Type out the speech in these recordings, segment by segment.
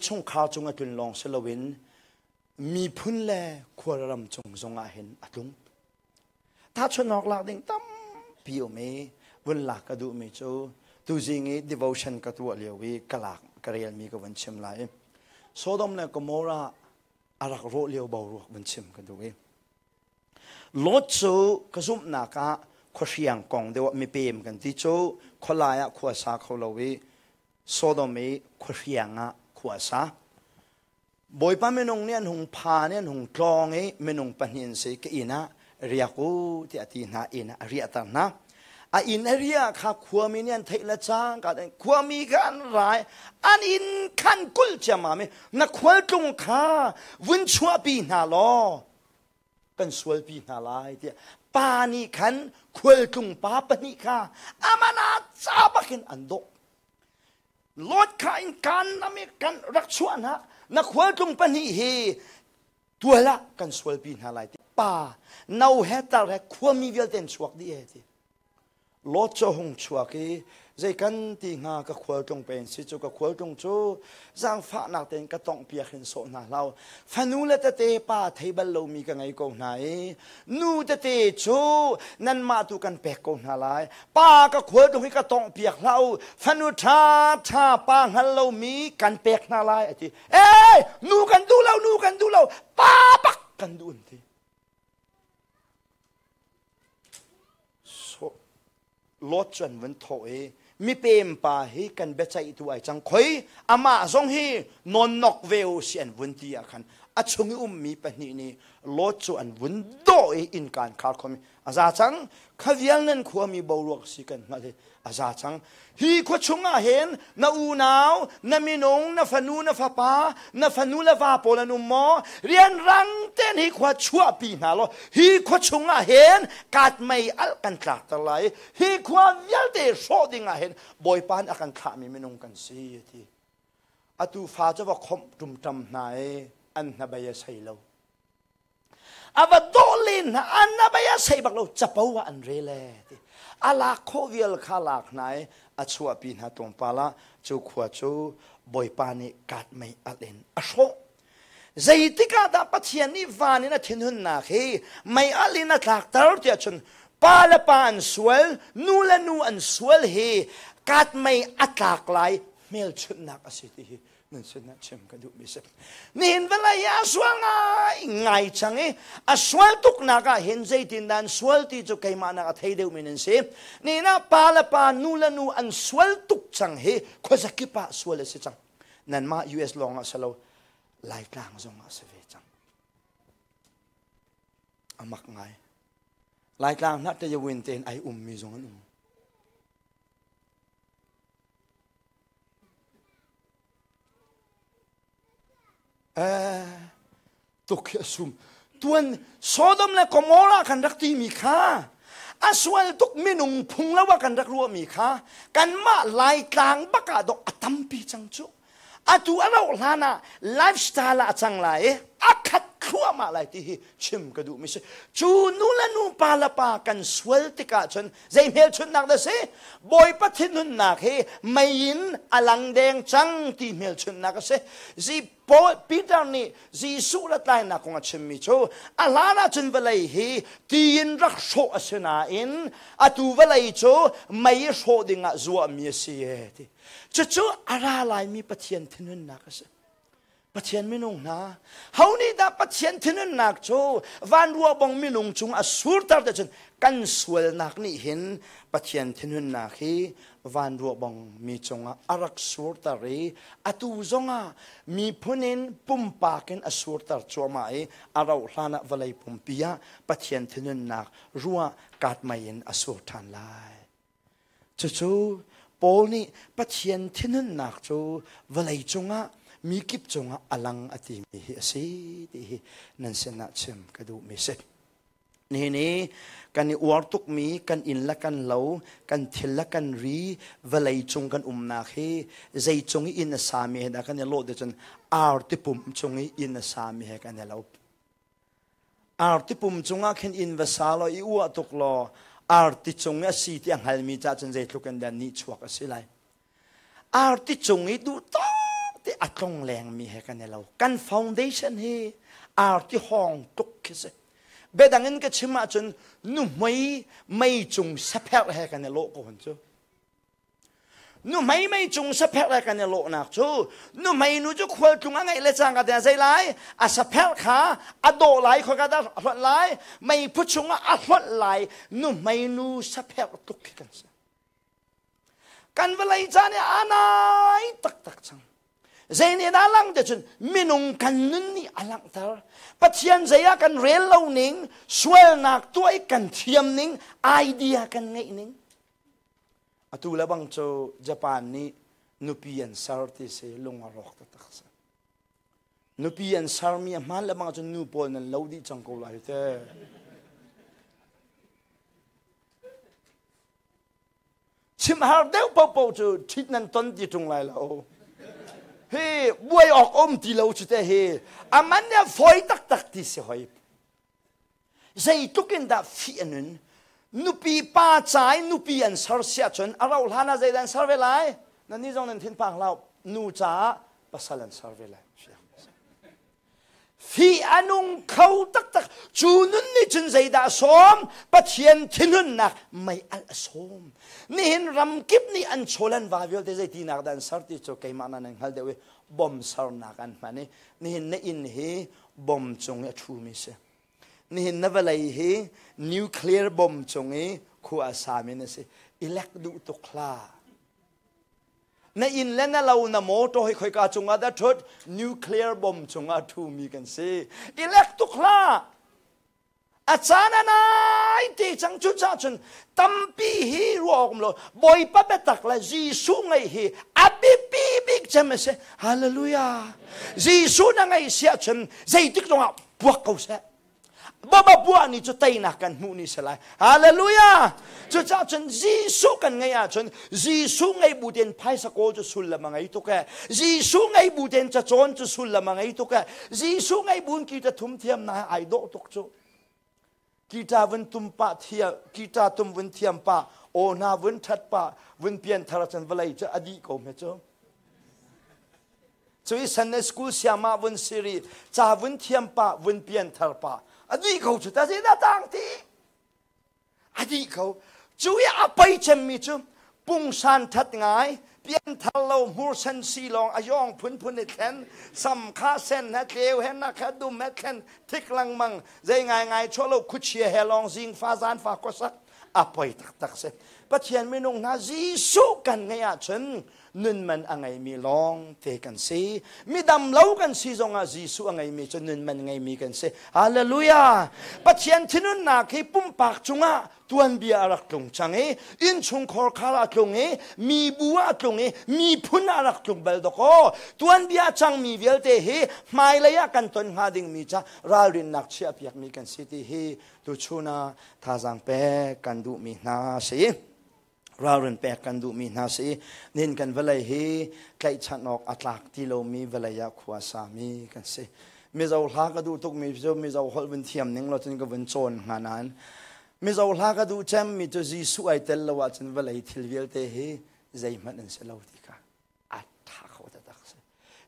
Chungkhar cung a tlun lawng si loin miphun le khualram cung zongah hin a tlung. Tahchunhawk lak ding tampi um i vun lak ka duhmi cu tuzing i devotion ka tuah lio i ka lak ka relmi ka vun chim lai. Sodom le Gomorrah a rak rawh lio boruak vun chim ka duh i Lot cu ka zumhnak ah khuahriang kong deuh ah mipem kan ti cu khualai ah khua sa kho lo i Sodom i khuahriang ah khua a sa. Bawipa minung nih an hung phan i an hung tlawng i minung pahnih an si ka inn ah riak u tiah a ti hna inn ah a riahter hna. A inn a riah kha khuami nih an theih le cangka khuami kha an ra i an inn khan kulh ciammam i na khualtlung kha vun chuahpi hna law kan sualpi hna lai tiah pa nih khan khualtlung pa pahnih kha amana ca bakin an dawh Lot kha in kan nam i kan rak chuah hna na khualtlung pahnih hi tual ah kan sualpi hna lai ti pa no he tar he khuami vialte an chuak dih he ti Lot cu a hung chuak i zei kan ti hnga ka khualtlung pen si cu ka khualtlung cu zaangfahnak tein ka tongh piak hin sawh hna hlah fanu le tete pa thei bal lomi ka ngei ko hna i nu tete cu nanmah tu kan pek ko hna lai pa ka khualtlung hi ka tongh piak hlah u fanu ṭha ṭha pa hngal lomi kan pek hna lai a ti ee nu kan duh lo nu kan duh lo pa bak kan duh an ti Lot cu an vun thawh i mipem pa hi kan biaceihtu ai cang khoi amah zong hi nawnnok ve u si an vun ti ah khan a chung i ummi pahnih nih Lot cu an vun dawh i innka an khar khom i a za cang kha vial nan khuami boruak si kan hngalh hi a za cang hi khua chungah hin na unau na minung na fanu na fapa na fanu le va pawl an um maw rianrang ten hi khua chuahpi hna law hi khua chungah hin kat mei alh kan tlakter lai hi khua vialte hrawh ding ah hin bawipa nih a kan thlahmi minung kan si ti atu fa cu va khomh ṭumṭam hna i an hnabei a sei lo A va dawh len hna an na bei a sei bak lo capo ah an rel e ti a lak khawh vial kha lak hna i a chuahpi hna tlawmpal ah cu khua cu Bawipa nih kat mei alh in a hrawh zeitik ah dah Pathian nih van in a thinhunnak hi mei alh in a tlakter tiah cun pa le pa an sual nu le nu an sual hi kat mei a tlak lai hmelchunhnak a si ti hi nan sinah chim ka duhmi si nihin vawlei hi a sual ngai ngai cang i a sual tuknak ah hin zeitin dah an sual ti cu keimah nak a thei deuhmi nan si nihin ah pa le pa nu le nu an sual tuk cang hi khuazakip ah sual a si cang nanmah US lawng ah si lo Laitlang zong ah si ve cang a mak ngai Laitlang hna te yawin tein ai ummi zong an um Tuk hi a sum. Tuan Sodom le Gomorrah kan rak timi kha a sual tuk minung phung lo ah kan rak ruahmi kha kanmah Laitlang bak ah dok a tampi cang cu. Atu a rauh hlan ah lifestyle ah a cang lai i a khat thluahmah lai ti hi chim ka duhmi si. Cu nu le nu pa le pa kan sual tikah cun zei hmelchunhnak dah si? Bawipa thinhunnak hi mei in a lang deng cang ti hmelchunhnak a si. Zi Paul Peter nih Jesuh rat lainak kong a chimmi cu a hlan ahcun vawlei hi ti in rak hrawh a si nain atu vawlei cu mei hrawh dingah zuahmi a si e ti. Cucu a ra laimi Pathian thinhunnak a si. Pathian minung hna, ho nih dah Pathian thinhunnak cu van ruah bong minung cung a surter te cun kan sualnak nih hin Pathian thinhunnak hi van ruah bong mi cungah a rak surter i atu zongah miphun in pumpak in a surter cuahmah i a rauh hlan ah vawlei pumpi ah Pathian thinhunnak ruah katmai in a sur ṭhan lai. Cucu Paul nih Pathian thinhunnak cu vawlei cungah mi kip cungah a lang a timi hi a si ti hi nan sinah chim ka duhmi si. Nihin i kan i uar tukmi kan inn le kan lo, kan thil le kan ri, vawlei cung kan umnak hi zei cung i inn a sami he dah kan i lawh ti cun arti pum cung i inn a sami he kan i lo. Arti pum cungah khin inn va sa law i uah tuk law arti cung i a si ti a hngalmi cah cun zeitluk in dah nihchuak a si lai. Arti cung i duh tawk te a tlong lengmi he kan i lo. Kan foundation hi arti hawng tuk khi si. Biadang in ka chim ahcun nuhmei mei cung sapherh he kan i lawh ko hon cu. Nuhmei mei cung sapherh he kan i lawhnak cu nuhmei nu cu khualtlung a ngeih le cangka te zei lai a sapherh kha a dawh lai khoika dah a hlonh lai meiphu chungah a hlonh lai nuhmei nu sapherh tuk khi kan si. Kan vawlei caan hi a nai taktak cang. Zei nih dah lang te cun minung kan nun nih a langhter. Pathian zei ah kan rel lo ning, sualnak tuah i kan thiam ning, idea kan ngeih ning. Atu le bang cu Japan nih nupi an ser ti si lung a rawk taktak si. Nupi an sermi a hmaan le bang cun nu pawl nan lo dih cang ko lai te. Chim har deuh paohpaoh cu ṭhit nan ton ti ṭung lai lo. Hi buai awk um ti lo cu te hi a man nih a fawi taktak ti si hoi. Zeitluk in dah fih a nun. Nupi pa ca i nupi an ser si ahcun a rauh hlan ah zeidah an ser ve lai? Nannih zong nan thinphang hlah. Nu caah pasal an ser ve lai. Fi a nung kho taktak. Cu nun nih cun zeidah a sawm? Pathian thinhunnak mei alh a sawm. Nihin ram kip nih an chawl an va vialte zeitinak dah an ser ti cu keimah na nan hngal deuh i bom sernak an hman i nihin na inn hi bom cung i a ṭhumi si. Nihin na vawlei hi nuclear bomb cung i khua a sami na si. I lek duh tuk hlah. Na inn le na lo na motor hi khoika cungah dah ṭhut? Nuclear bomb cungah ṭhumi kan si. I lek tuk hlah. A caan a nai te cang cu cah cun tampi hi ruah awk um lo. Bawipa biatak le Jesuh ngeih hi a biapi bik cem a si. Hallelujah. Jesuh na ngeih si ahcun zeitik zongah puak ko seh. Baba buah ni cu teinak kan hmuh ni si lai. Hallelujah! Cucaah cun Jesuh kan ngeih ahcun Jesuh ngei bu tein phaisa kawl cu sullam a ngei tuk ee. Jesuh ngei bu tein cacawn cu sullam a ngei tuk ee. Jesuh ngei bu in kita thum thiam na ai dawh tuk cu. Kita vun tum pah thiam, kita tum vun thiam pah, aw hna vun that pah, vun pian thar cun vawlei cu a dih ko hme cu. Cui Sunday school siama vun siri ca vun thiam pa vun pian thar pa a dih ko cu ta zeidah tang ti a dih ko cui a pei cemmi cu pungsan that ngai pian thar lo hmursen si lawng a yong phunphun i thlen sam kha sen he tleu he nak he dum he thlen thik lengmang zei ngai ngai chuah lo khuchia he lawng zing fa zan fa khuasak a poi taktak si Pathian minung hna Jesuh kan ngeih ahcun nun man a ngeimi lawng te kan si. Midam lo kan si zongah Jesuh a ngeimi cu nun man ngeimi kan si. Hallelujah! Pathian thinunnak hi pumpak cungah tuanbia a rak tlung cang i innchungkhar khar a tlung i mibu ah a tlung i miphun ah a rak tlung bal dawkaw tuanbia cangmi vialte hi hmailei ah kan ton hnga dingmi ca ralrinnak chiahpiakmi kan si ti hi tuchun ah thazaang pek kan duhmi hna si. Ralrin pek kan duhmi hna si. Nin kan vawlei hi tlaihchan awk a tlak ti lomi vawlei ah khua sami kan si. Mizo hla ka duh tukmi cu Mizo holh vun thiam ning lo cun ka vun cawn hnga nain Mizo hla ka duh cemmi cu Jesuh ai tel lo ahcun vawlei thil vialte hi zeihmanh an si lo ti kha a ṭha kho taktak si.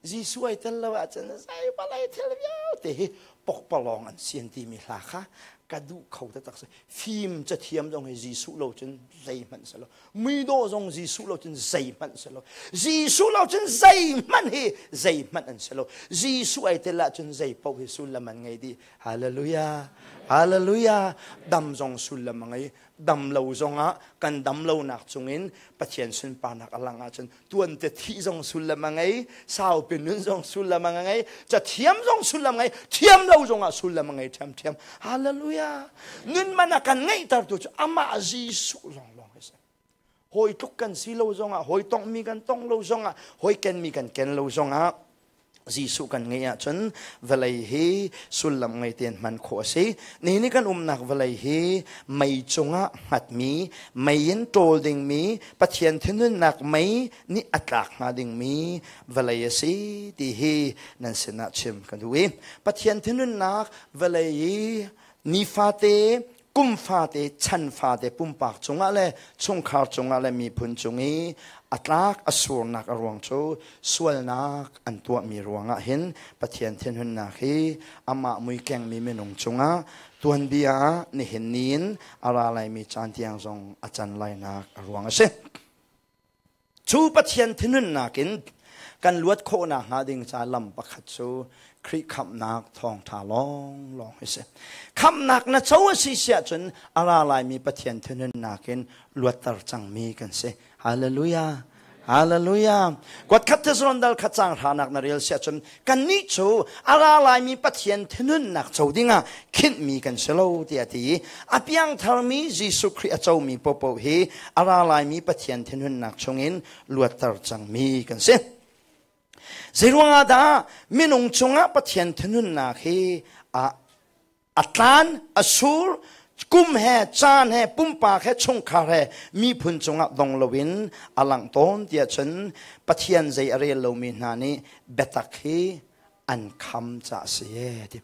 Jesuh ai tel lo ahcun zei vawlei thil vialte hi pokpalawng an si an timi hla kha ka duh kho taktak si. Fim cathiam zong hi Jesuh lo cun zeihmanh si lo. Muidawh zong Jesuh lo cun zeihmanh si lo. Jesuh lo cun zeihmanh hi zeihmanh an si lo. Jesuh ai tel ahcun zei paoh hi sullam an ngei dih. Hallelujah. Hallelujah. Dam zong sullam a ngei. Dam lo zongah kan dam lonak cungin Pathian sunparnak a lang ahcun tuante thih zong sullam a ngei, saupi nun zong sullam a ngei, cathiam zong sullam a ngei, thiam lo zongah sullam a ngei ṭhiamṭhiam. Hallelujah! Nun man a kan ngeihtertu cu amah Jesuh lawnglawng hi si. Hawi tluk kan si lo zongah, hawi tonghmi kan tong lo zongah, hawi kenmi kan ken lo zongah, Jesuh kan ngeih ahcun vawlei hi sullam ngei tein hman khawh a si. Nihin i kan umnak vawlei hi mei cungah hngatmi, mei in ṭawl dingmi, Pathian thinhunnak mei nih a tlak hnga dingmi vawlei a si ti hi nan sinah chim ka duh i Pathian thinhunnak vawlei i nifate kum fate chan fate pumpak cungah le chungkhar cungah le miphun cung i A tlak a surnak a ruang cu sualnak an tuahmi ruangah hin Pathian thinhunnak hi amah mui kengmi minung cungah tuanbia ah nihin ni in a ra laimi caan tiang zong a can lainak a ruang a si. Cu Pathian thinhunnak in kan luat khawhnak hnga ding ca lam pakhat cu Khrih khamhnak thawngṭha lawnglawng hi si. Khamhnak na co a si siah cun a ra laimi Pathian thinhunnak in luatter cangmi kan si. Hallelujah. Hallelujah. Kuat khat Thessalon dal khat cang hranak na rel siah cun kannih cu a ra laimi Pathian thinhunnak co dingah khinhmi kan si lo tiah a ti i a piangtharmi Jesuh Khrih a comi popoh hi a ra laimi Pathian thinhunnak chungin luatter cangmi kan si. Zeiruangah dah minung cungah Pathian thinhunnak hi a a tlan, a sur, kum he, caan he, pumpak he, chungkhar he, miphun cungah dong loin a langh tawn tiah cun Pathian zei a rel lomi hna nih biatak hi an kham ca a si e ti.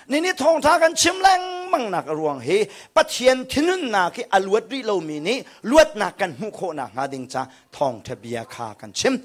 Ni thawngtha kan chim lengmang nak a ruang hi Pathian thinhunnak hi a luat rih lomi nih luatnak kan hmuh khawhnak hnga ding ca thawngtha bia kha kan chim.